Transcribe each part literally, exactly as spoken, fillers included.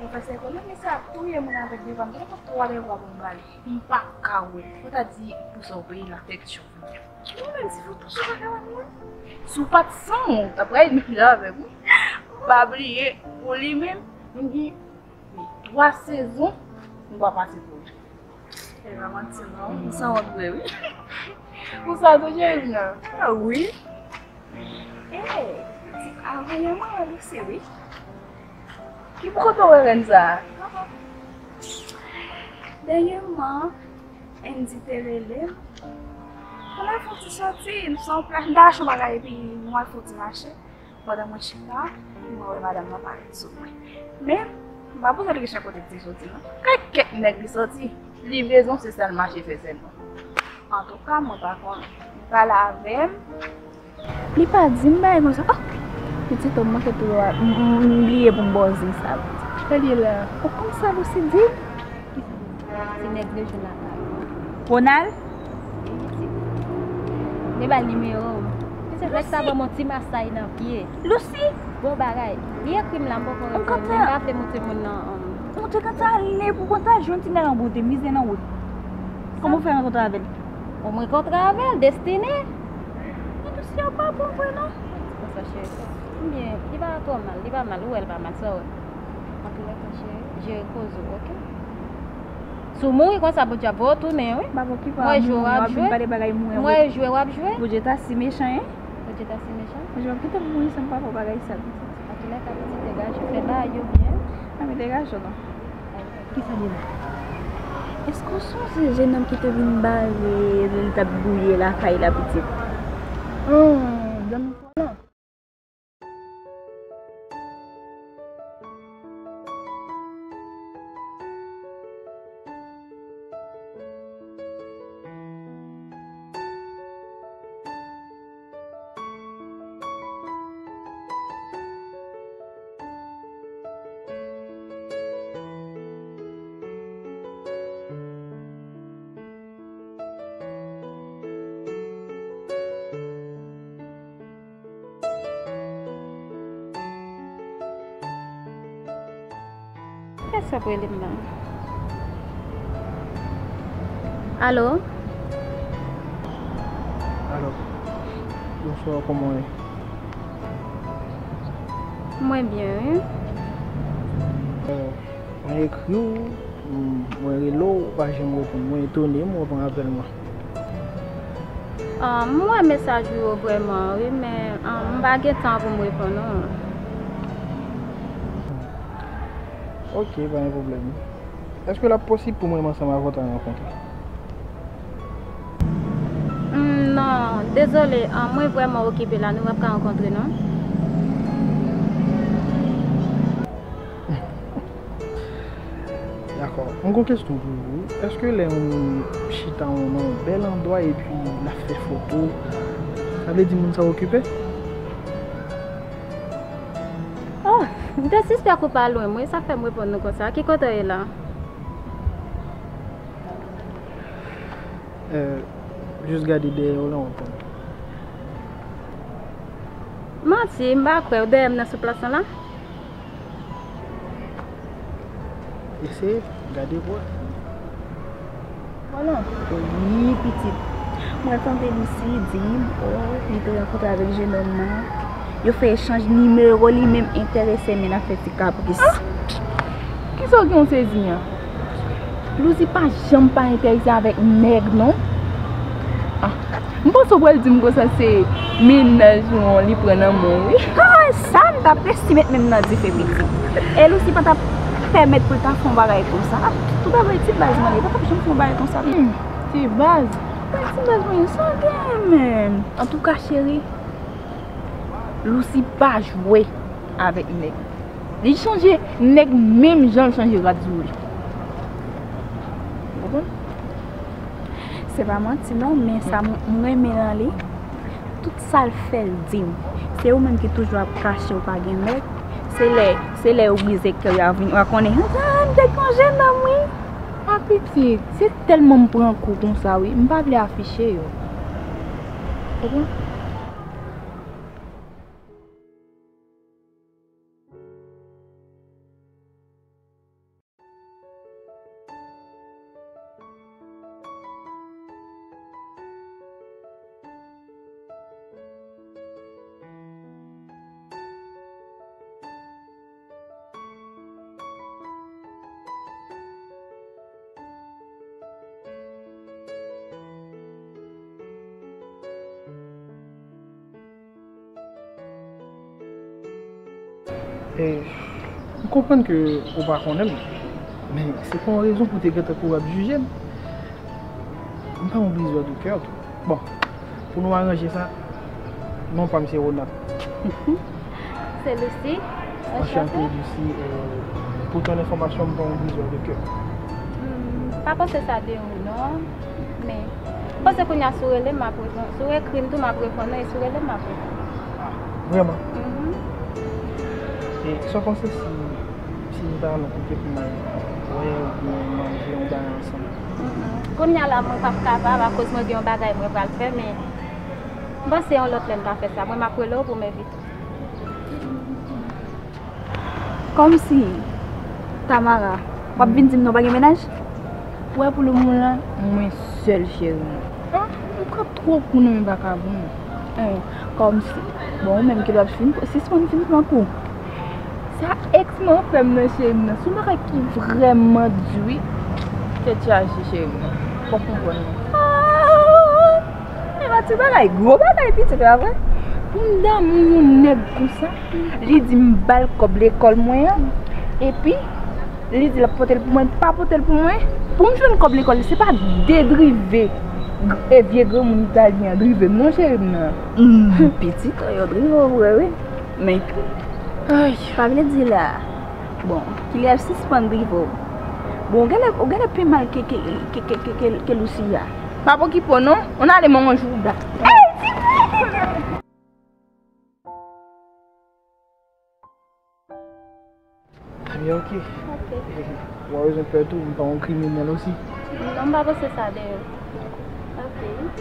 Paske konnen mesye ap touye moun avèk de pam, gen twò de vwa pou m pale. M pa ka wè. Ou ta di pou sa w peye la tèt chòf. Ou menm si foto sou pa ka wè mwen. Si w pa t san w, w ta pral menm jan avèk mwen. Pa bliye, pou li menm, m gen twa sezon, m pa pase pou li. E pa manti non, m sanwont vre wi. Ou sa tou, Jerina? Ah wi. E, avan yè mwen wè Lucy wi. Ki kote w wè rèn sa a? Dènyèman, Andy te rele m. Pou n al fè yon ti sòti, nou sou yon plaj, m t al achte yon bagay epi nou al fè yon ti mache. Pandan mwen chita, mwen wè madanm nan parèt sou mwen. Men, m pa poze l kesyon kote l te soti non. Kay kèk nèg li soti, li bezwen se sèl mache fè sèlman. Antouka, mwen pa konnen. Li pale avè m. Li pa di m bagay konsa. Oh! Pitit, m manke tou, m, m, m bliye pou m ba w zen sa. Sa l ye la? Ou konn sa Lucy di m? Ti nèg rejwenn lakay ou. Ronald? Wi, pitit. Men ba l nimewo w. Pitit, nèg sa ban m yon ti masay nan pye. Lucy? Bon bagay. Li ekri m la, m poko reponn. Men m pa vle montre moun nan, um, ou te konn ale pou konn ta jwenn ti nèg an bout de mizè nan wout. Kòman w fè rankontre avè l? Ou m rankontre avè l, Destiny. Men Lucy a pa bon vre non. Konsa, cheri. Ebyen, li pa twò mal, li pa mal, ou wè l pa mal, sa w wè. Antoulèka, cheri, jere koze w, oke? Si w mouri konsa, Bondye ap voye w tounen, wi. M ap okipe a mouri, w ap vin pale bagay mouri. Mwen jwe, w ap jwe. Bondye ta si mechan, en? Bondye ta si mechan? Bondye, m ap kite m mouri san m pa fè w bagay sa, pitit. Antoulèka, pitit, degaje w, fè bagay yo byen. A, men degaje w non. Kisa li la? Èske w sonje jennonm ki te vin bare lè l t ap gouye lakay la, pitit? Humm, zanmi m lan. Kiyès k ap rele m la? Alo? Alo. Bonswa, kòman w ye? Mwen byen, wi. Mwen ekri w, m, mwen rele w, ou pa janm reponn. Mwen etone, m wè w pran apèl mwen. Ah, m wè mesaj ou yo vrèman, wi, men, ah, m pa gen tan pou m reponn ou. Ok, pa gen pwoblèm. Èske l ap posib pou mwen menm ansanm avè w ta rankontre? Hmm, non, dezole, ah, mwen vrèman okipe la, nou p ap ka rankontre, non. Dakò. M gon kesyon pou ou. Èske lè yon moun chita nan yon bèl andwa epi l ap fè foto, sa vle di moun sa okipe? Oh, m te sispèk ou pa lwen mwen, sa fè m reponn nou konsa. Ki kote w ye la? Euh, jis gade dèyè w la, w ap konn. Manti, m pa kwè w dèyè m nan sou plas lan la. Eseye, gade pou wè. Bon, non. Wi, pitit. Mwen tande Lucy di m, oh, li te rankontre avèk jennonm nan. Yo fè echanj nimewo, li menm enterese, men l ap fè ti kapris. Ah! Kisa w gen w sezi an? Lucy pa janm pa enterese avèk nèg, non. Ah, m panse w pral di m konsa se mennaj ou an li pran nan men w, wi. Ah, sa m t ap resi met men m nan dife, pitit. E Lucy pa t ap pèmèt pou l ta fè yon bagay konsa. Ah, toutavre ti baz mwen li, li pa t ap janm fè yon bagay konsa. Hmm, ti baz. Ti baz mwen, sa w gen menm? Antouka, cheri, Lucy pa jwe avèk nèg. Li chanje nèg menm jan l chanje rad sou li. Ou konprann? Se pa manti non, men sa m, m renmen nan li. Tout sa l fè l di m. Se ou menm ki toujou ap kache ou pa gen nèg. Se lè, se lè yo brize kè w, y a vin, w a konnen. Ah, m te gen yon jennonm, wi. Ah, pitit, se tèlman m pran kou konsa, wi. M pa vle afiche yo. Ou konprann? E, m konprann ke ou pa konnen m, men se pa yon rezon pou w te gentan kouri ap jije m. M pa yon briseur de cœur tou. Bon, pou nou aranje sa, non pa m se Ronald. Se Lucy. Anchante, Lucy. E, pou ton enfòmasyon, m pa yon briseur de cœur. Hmm, pa panse sa de ou non. Men, m panse kounye a si w rele m, m ap reponn. Si w ekri m tou, m ap reponn ou, e si w rele m, m ap reponn. Ah, vrèman? Mhm. E sa w panse si, si m ta nan kote pou m al wè oubyen manje yon bagay ansanm? Mhm. Kounye a la, mwen p ap kapab akoz mwen gen yon bagay mwen pral fè, men m panse yon lòt lè n ka fè sa. Mwen, m ap rele w pou m envite w. Kòmsi, Tamara, w ap vin di m non pa gen mennaj? Ou wè pou le moman la, mwen sèl cheri mwen. An, ou ka twò kou nan men vakabon. An, kòmsi. Bon, ou menm ki lè w ap fin, sispann fin pran kou. Sa ex mwen fè m nan cheri m nan, se yon bagay ki vrèman di wi. Tèt chaje cheri m nan. Fò w konprann mwen. Ah! E pa ti bagay, gwo bagay pitit la vre. Pou m damou yon nèg konsa, li di m ba l kòb lekòl mwen an, epi li di l ap pote l pou mwen, l pa pote l pou mwen. Pou m jwenn kòb lekòl li, se pa de drive, e vye granmoun italyen an drive m non cheri m nan. Hmm, pitit, yo drive w vre wi. Men, ay, pa vle di la. Bon, Kilyè sispann drive w. Bon, ou genlè, ou genlè pi mal ke, ke, ke Lucia. Pa pokipe w non, on ale manman jouda. Ebyen, ok. Ok. Ou pa bezwen pè tou, m pa yon kriminèl osi. Non, m pa panse sa de ou. Dakò. Ok.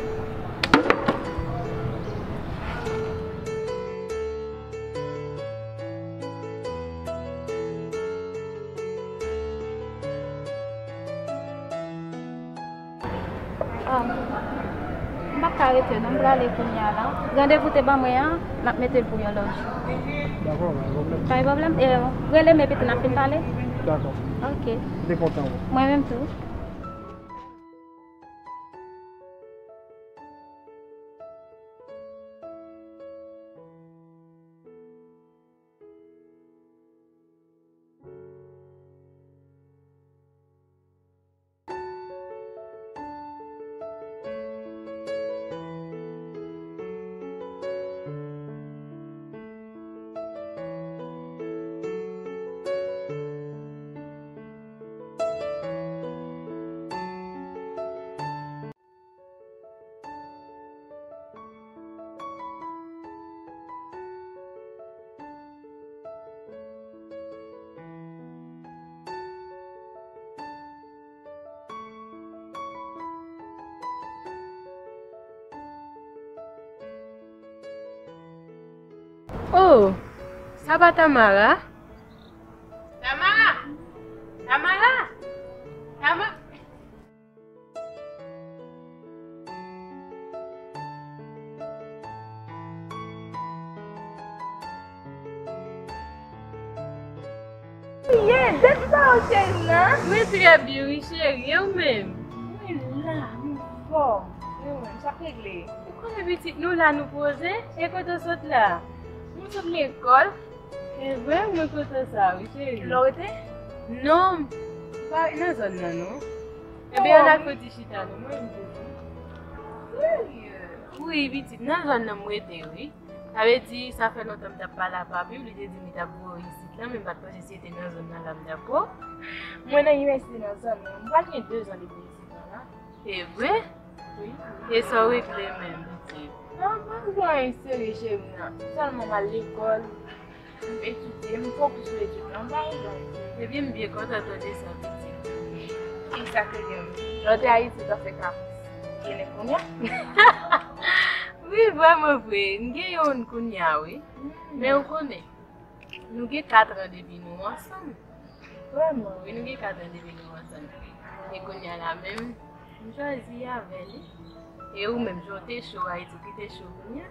Ah, m pa ka rete non, m prale kounye a la. Randevou te ban mwen an, m ap mete l pou yon lòt jou. Dakò, pa gen pwoblèm. Pa gen pwoblèm. E, rele m epi tou n ap fin pale. Dakò. Ok. M te kontan wè w. Mwen menm tou. Oh, sa pa Tamara? Tamara! Tamara! Tama- Ye, depi pa ou cheri m nan. Mwen trè byen wi cheri, e ou menm? Mwen la, m anfòm. E ou menm, sa k regle? Ou konnen pitit nou la nou poze, e kote w sot la? Mwen sot lekòl. E vre, mwen kontan sa wi cheri. Lè w rete? Non, m pa nan zòn nan non. Ebyen, ann al fè ti chita non, mwen menm toujou. Serye? Wi, pitit, nan zòn nan m rete wi. Sa vle di, sa fè lontan m t ap pale a papi w, li te di m li t ap voye w isit la, men m pa t panse si se te nan zòn nan la m t ap voye w. Mwen nan U S A nan zòn nan, m pral gen de zan depi m isit la la. E vre? Wi. E sa w regle menm, pitit? An, pa gen anyen serye cheri m nan. Sèlman m al lekòl, m etidye, m fokis sou etid mwen, m pa regle anyen. Ebyen, m byen kontan tande sa, pitit. Ki sa ke gen? Lè w te Ayiti, w t ap fè kapris. Gen nèg kounye a? Wi, vrèman vre. M gen youn kounye a, wi. Men ou konnen, nou gen kat an depi nou ansanm. Vrèman? Wi, nou gen kat an depi nou ansanm. E kounye a la menm, m chwazi avè li. E ou menm, jan w te cho Ayiti, ki te cho kounye a?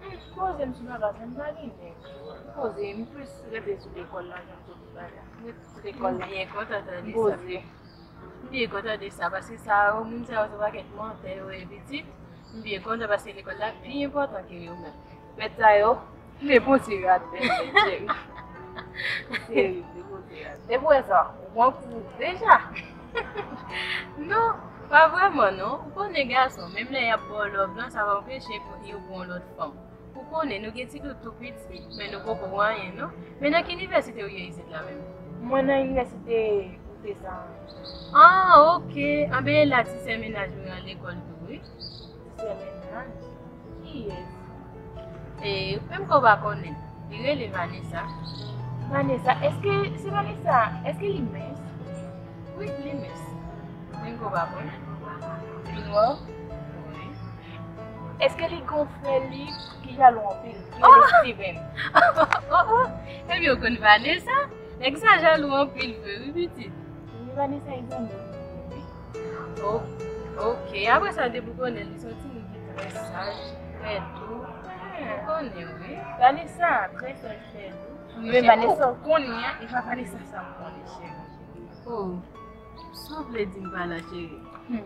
M poze m sou bagay sa, m pa gen nèg. M poze, m plis rete sou lekòl la, jan m sot di bagay. Lekòl la. M byen kontan tande sa. M poze. M byen kontan de sa, paske sa yo, moun sa yo, se pakèt mantè yo ye pitit. M byen kontan paske lekòl la pi enpòtan ke yo menm. Mèt sa yo, se bon ti radèt, mesye. Serye, de kote a. Depi w wè sa, ou pran kou deja. Non, pa vrèman non. Ou konnen gason, menm lè y ap ba w love lan, sa pa anpeche pou yo pran yon lòt fanm. Ou konnen, nou gen ti dout tou piti, men nou poko wè anyen non. Men nan ki inivèsite ou ye isit la menm? Mwen nan inivèsite Oudesa. Ah, ok. Anben, e la ti sè mennaj mwen an lekòl tou, wi. Ti sè mennaj? Kiyès? E, menm ke w pa konnen. Li rele Vanessa. Vanessa, èske se Vanessa? Èske li mens? Wi, li mens. Menm ke w pa konnen. Li nwa? Wi. Èske li gen yon frè li ki jalou anpil, ki rele Steven? Oh, oh. Ebyen, ou konn Vanessa? Nèg sa jalou anpil vre, wi, pitit. Wi, Vanessa e zanmi m, wi. Oh, ok. Apre sa, depi w konnen, li se yon timoun ki trè saj, trè dou. Ou konnen, wi. Vanessa, trè saj, trè dou. Men Vanessa, ou konnen an, e pa Vanessa sa m konnen, cheri. Oh, sa w vle di m pa la, cheri? Hmm.